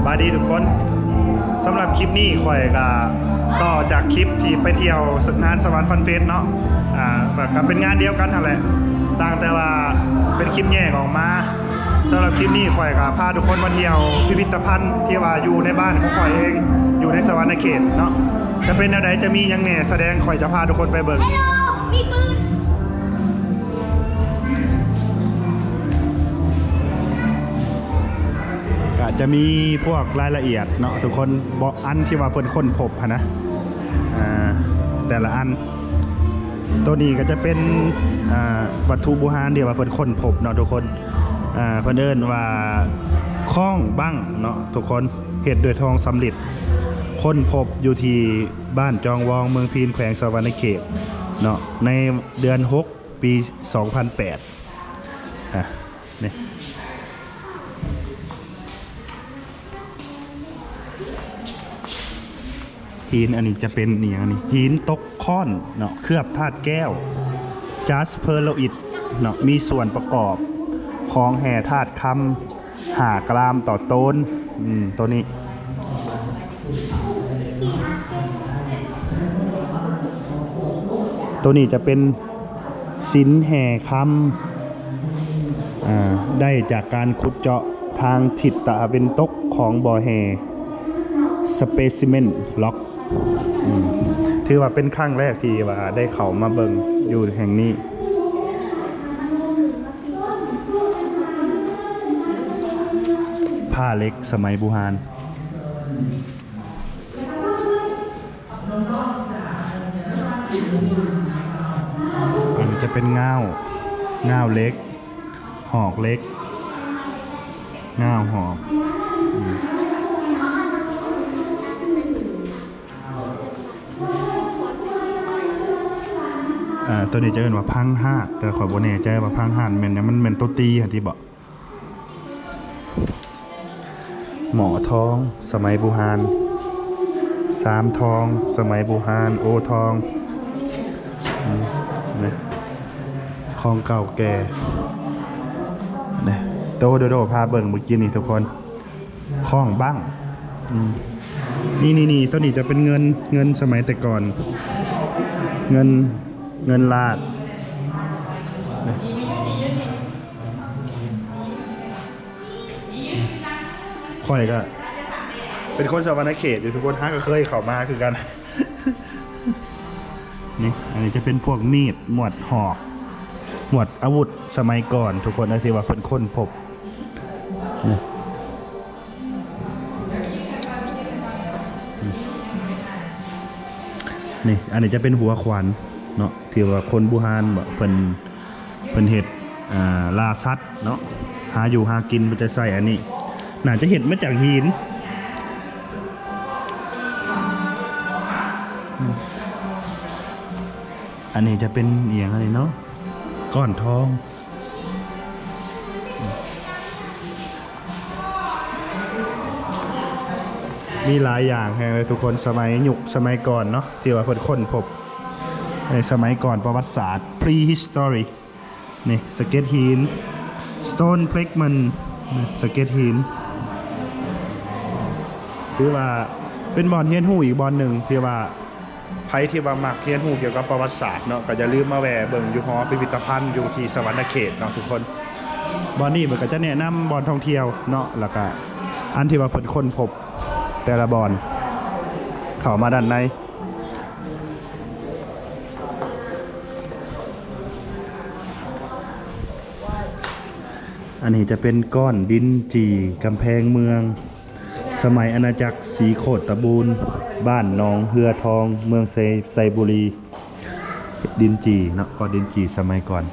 ສະບາຍດີທຸກຄົນ, ສຳລັບຄລິບນີ້ຂ້ອຍກະຕໍ່ຈາກຄລິບທີ່ໄປທ່ຽວງານສະຫວັນຟັນເຟສເນາະ, ອາ ກະເປັນງານດຽວກັນຫັ້ນແຫຼະ, ຕ່າງແຕ່ວ່າເປັນຄລິບແຍກອອກມາ. ສຳລັບຄລິບນີ້ຂ້ອຍກະພາທຸກຄົນມາທ່ຽວພິພິດຕະພັນທີ່ວ່າຢູ່ໃນບ້ານຂອງຂ້ອຍເອງ, ຢູ່ໃນສະຫວັນນະເຂດເນາະ. ຈະເປັນແນວໃດ, ຈະມີຫຍັງແດ່ສະແດງ, ຂ້ອຍຈະພາທຸກຄົນໄປເບິ່ງ. ກະຈະມີພວກລາຍລະອຽດເນາະທຸກຄົນ, ເບາະອັນທີ່ວ່າເພິ່ນຄົ້ນພົບຫັ້ນນະ, ອາ ແຕ່ລະອັນ. ໂຕນີ້ກະຈະເປັນ ອາ ວັດຖຸບູຮານທີ່ວ່າເພິ່ນຄົ້ນພົບເນາະທຸກຄົນ, ອາ ເພິ່ນເອີ້ນວ່າຄ້ອງບັ້ງເນາະທຸກຄົນ, ເຮັດດ້ວຍທອງສຳລິດ, ຄົ້ນພົບຢູ່ທີ່ບ້ານຈອງວອງ ເມືອງພີນ ແຂວງສະຫວັນນະເຂດເນາະ, ໃນເດືອນຫົກ ປີສອງພັນແປດ. ອາ ນີ້ ຫີນອັນນີ້ຈະເປັນອີ່ຫຍັງນີ້? ຫີນຕົກຄ້ອນເນາະ, ເຄືອບທາດແກ້ວ ຈາສເພີໂລອິດເນາະ, ມີສ່ວນປະກອບຂອງແຮ່ທາດຄຳ ຫ້າກຣາມຕໍ່ໂຕນ. ອືມ ໂຕນີ້ ໂຕນີ້ຈະເປັນສິນແຮ່ຄຳ ອາ ໄດ້ຈາກການຂຸດເຈາະທາງທິດຕາເວັນຕົກຂອງບໍ່ແຮ່ Specimen Rock. ອືມ ຖືວ່າເປັນຄັ້ງແລກທີ່ວ່າໄດ້ເຂົ້າມາເບິ່ງຢູ່ແຫ່ງນີ້. ຜ້າເຫຼັກສະໄໝບູຮານ. ອັນນີ້ຈະເປັນງ່າວ, ງ່າວເຫຼັກ, ຫອກເຫຼັກ, ງ່າວຫອກ. ອືມ ອາ ໂຕນີ້ຈະເອີ້ນວ່າພັງຮາດ, ແຕ່ຂ້ອຍບໍ່ແນ່ໃຈວ່າພັງຮາດແມ່ນຫຍັງ, ມັນແມ່ນໂຕຕີຫັ້ນຕິເບາະ? ໝໍ້ທອງສະໄໝບູຮານ, ຊາມທອງສະໄໝບູຮານ, ໂອທອງ. ອືມ ນີ້ ຂອງເກົ່າແກ່. ນີ້ ໂຕໂດໂດພາເບິ່ງມື້ກີ້ນີ້ທຸກຄົນ, ຄ້ອງບັ້ງ. ອືມ ນີ້ໆໆ ໂຕນີ້ຈະເປັນເງິນ, ເງິນສະໄໝແຕ່ກ່ອນ, ເງິນ, ເງິນລາດ. ຂ້ອຍກະເປັນຄົນສະຫວັນນະເຂດຢູ່ທຸກຄົນ, ຫາກະເຄີຍເຂົ້າມາຄືກັນ. ນີ້ ອັນນີ້ຈະເປັນພວກມີດ, ໝວດຫອກ, ໝວດອາວຸດສະໄໝກ່ອນທຸກຄົນ, ທີ່ວ່າເພິ່ນຄົ້ນພົບ. ນີ້ ນີ້ ອັນນີ້ຈະເປັນຫົວຂວັນເນາະ, ທີ່ວ່າຄົນບູຮານເພິ່ນ ເພິ່ນເຮັດ ອ່າ ລ່າສັດເນາະ, ຫາຢູ່ຫາກິນ ເພິ່ນຈະໃຊ້ອັນນີ້, ໜ້າຈະເຮັດມາຈາກຫີນ. ອັນນີ້ຈະເປັນອີ່ຫຍັງອັນນີ້ເນາະ, ກ້ອນທອງ. ມີຫຼາຍຢ່າງແຮງເລີຍທຸກຄົນ, ສະໄໝ ຍຸກສະໄໝກ່ອນເນາະ ທີ່ວ່າເພິ່ນຄົ້ນພົບໃນສະໄໝກ່ອນປະຫວັດສາດ Prehistory. ນີ້ ສະເກັດຫີນ Stone Fragment ນີ້ ສະເກັດຫີນ. ຖືວ່າເປັນບ່ອນຮຽນຮູ້ອີກບ່ອນໜຶ່ງ ທີ່ວ່າ ໃຜທີ່ວ່າມັກຮຽນຮູ້ກ່ຽວກັບປະຫວັດສາດເນາະ ກໍຢ່າລືມມາແວ່ເບິ່ງຢູ່ຫໍພິພິດຕະພັນຢູ່ທີ່ສະຫວັນນະເຂດເນາະທຸກຄົນ. ບ່ອນນີ້ເພິ່ນກໍຈະແນະນຳບ່ອນທ່ອງທ່ຽວເນາະ ແລ້ວກໍອັນທີ່ວ່າເພິ່ນຄົ້ນພົບແຕ່ລະບ່ອນ ເຂົ້າມາດ້ານໃນ. ອັນນີ້ຈະເປັນກ້ອນດິນຈີ່ກຳແພງເມືອງ ສະໄໝອານາຈັກສີໂຄດຕະບູນ, ບ້ານໜອງເຮືອທອງ, ເມືອງໄຊ ໄຊບູລີ. ດິນຈີ່ເນາະ, ກ້ອນດິນຈີ່ສະໄໝກ່ອນ.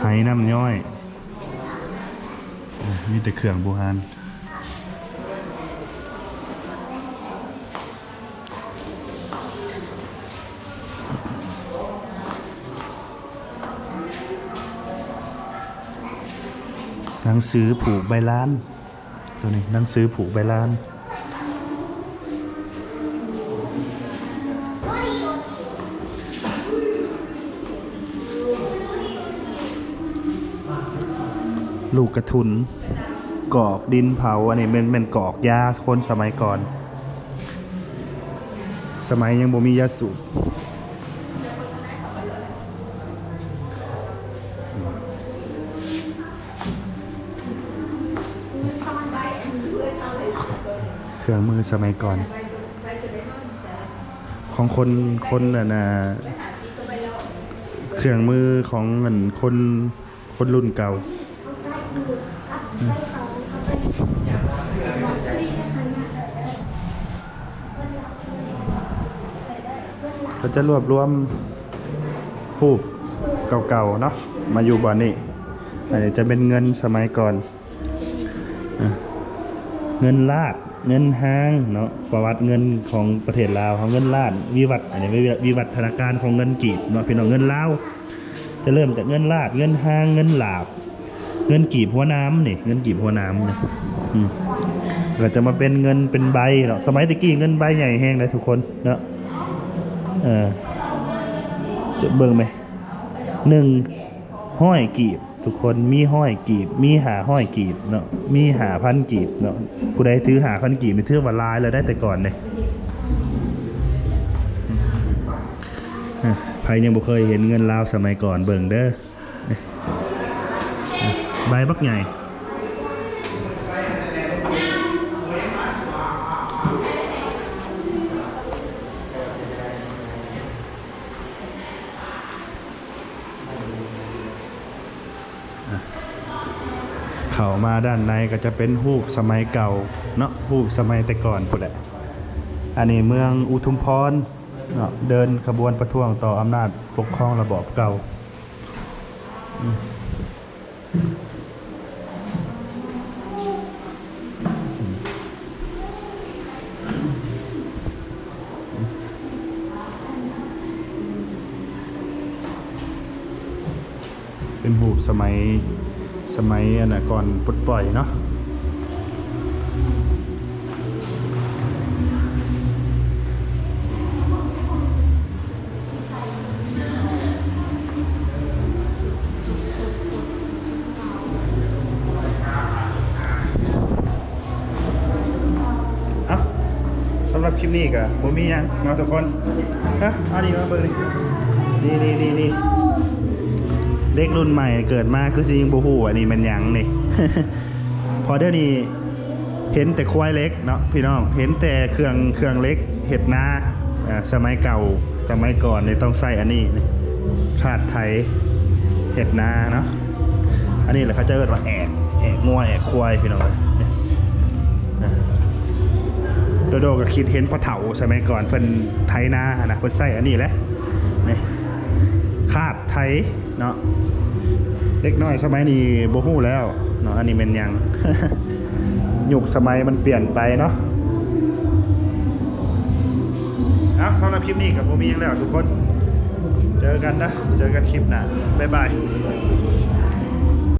ໄຫນ້ຳຍ້ອຍ, ມີແຕ່ເຄື່ອງບູຮານ. ໜັງສືຜູກໃບລານ, ໂຕນີ້ໜັງສືຜູກໃບລານ. ລູກກະທຸນ ກອກດິນເຜົາ. ອັນນີ້ແມ່ນ ແມ່ນກອກຢາຄົນສະໄໝກ່ອນ ສະໄໝຍັງບໍ່ມີຢາສູບ. ເຄື່ອງມືສະໄໝກ່ອນ ຂອງຄົນ ຄົນ ອັນນ່າ ເຄື່ອງມືຂອງ ອັນ ຄົນ ຄົນລຸ້ນເກົ່າ. ເຂົາຈະລວບລວມຮູບເກົ່າໆເນາະ ມາຢູ່ບ່ອນນີ້. ອັນນີ້ຈະເປັນເງິນສະໄໝກ່ອນ ອາ ເງິນລາດ ເງິນຮາງເນາະ ປະຫວັດເງິນຂອງປະເທດລາວເຮົາ ເງິນລາດ ວິວັດ ອັນນີ້ວິວັດ ວິວັດທະນາການຂອງເງິນກີບເນາະ ພີ່ນ້ອງ. ເງິນລາວຈະເລີ່ມຈາກເງິນລາດ ເງິນຮາງ ເງິນຫຼາບ ເງິນກີບຫົວໜາມນີ້ ເງິນກີບຫົວໜາມນີ້ ອືມ ກໍຈະມາເປັນເງິນເປັນໃບເນາະ. ສະໄໝແຕ່ກີ້ເງິນໃບໃຫຍ່ແຮງເດ້ທຸກຄົນເນາະ ເອີ ຈະເບິ່ງແມ ໜຶ່ງຮ້ອຍກີບ ທຸກຄົນ ມີຮ້ອຍກີບ ມີຫ້າຮ້ອຍກີບເນາະ ມີຫ້າພັນກີບເນາະ. ຜູ້ໃດຖືຫ້າພັນກີບນີ້ຖືວ່າຫຼາຍແລ້ວໄດ໋ ແຕ່ກ່ອນເດ້. ອາ ໃຜຍັງບໍ່ເຄີຍເຫັນເງິນລາວສະໄໝກ່ອນ ເບິ່ງເດີ ໃບບັກໃຫຍ່. ອາ ເຂົ້າມາດ້ານໃນກໍຈະເປັນຮູບສະໄໝເກົ່າເນາະ ຮູບສະໄໝແຕ່ກ່ອນພຸ້ນແຫຼະ. ອັນນີ້ເມືອງອຸທຸມພອນເນາະ ເດີນຂະບວນປະທ້ວງຕໍ່ອຳນາດປົກຄອງລະບອບເກົ່າ. ອືມ ເປັນຮູບສະໄໝ ສະໄໝອັນນ່າ ກ່ອນປົດປ່ອຍເນາະ. ເອົ້າ ສຳລັບຄລິບນີ້ກໍບໍ່ມີຫຍັງເນາະທຸກຄົນ. ເອົ້າ ອັນນີ້ມາເບິ່ງນີ້ ນີ້ໆໆ ເດັກລຸ້ນໃໝ່ເກີດມາຄືຊິຍັງບໍ່ຮູ້ວ່ານີ້ແມ່ນຫຍັງນີ້. ເພາະດຽວນີ້ເຫັນແຕ່ຄວາຍເຫຼັກເນາະພີ່ນ້ອງ ເຫັນແຕ່ເຄື່ອງ ເຄື່ອງເຫຼັກເຮັດນາ. ອາ ສະໄໝເກົ່າ ສະໄໝກ່ອນນີ້ຕ້ອງໃຊ້ອັນນີ້ ຄາດໄຖເຮັດນາເນາະ. ອັນນີ້ແຫຼະເຂົາເຈົ້າເອີ້ນວ່າແອກ ແອກງົວແອກຄວາຍພີ່ນ້ອງເອີຍ. ໂດໂດກໍຄິດເຫັນພໍ່ເຖົ້າສະໄໝກ່ອນເພິ່ນໄຖນາຫັ້ນນະ ເພິ່ນໃຊ້ອັນນີ້ແຫຼະ ນີ້ ຄາດ ໄຖເນາະ. ເດັກນ້ອຍສະໄໝນີ້ບໍ່ຮູ້ແລ້ວເນາະ ອັນນີ້ແມ່ນຫຍັງ ຍຸກສະໄໝມັນປ່ຽນໄປເນາະ. ເອົ້າ ສຳລັບຄລິບນີ້ກໍບໍ່ມີຫຍັງແລ້ວທຸກຄົນ ເຈີກັນນະ ເຈີກັນຄລິບໜ້າ ບາຍບາຍ.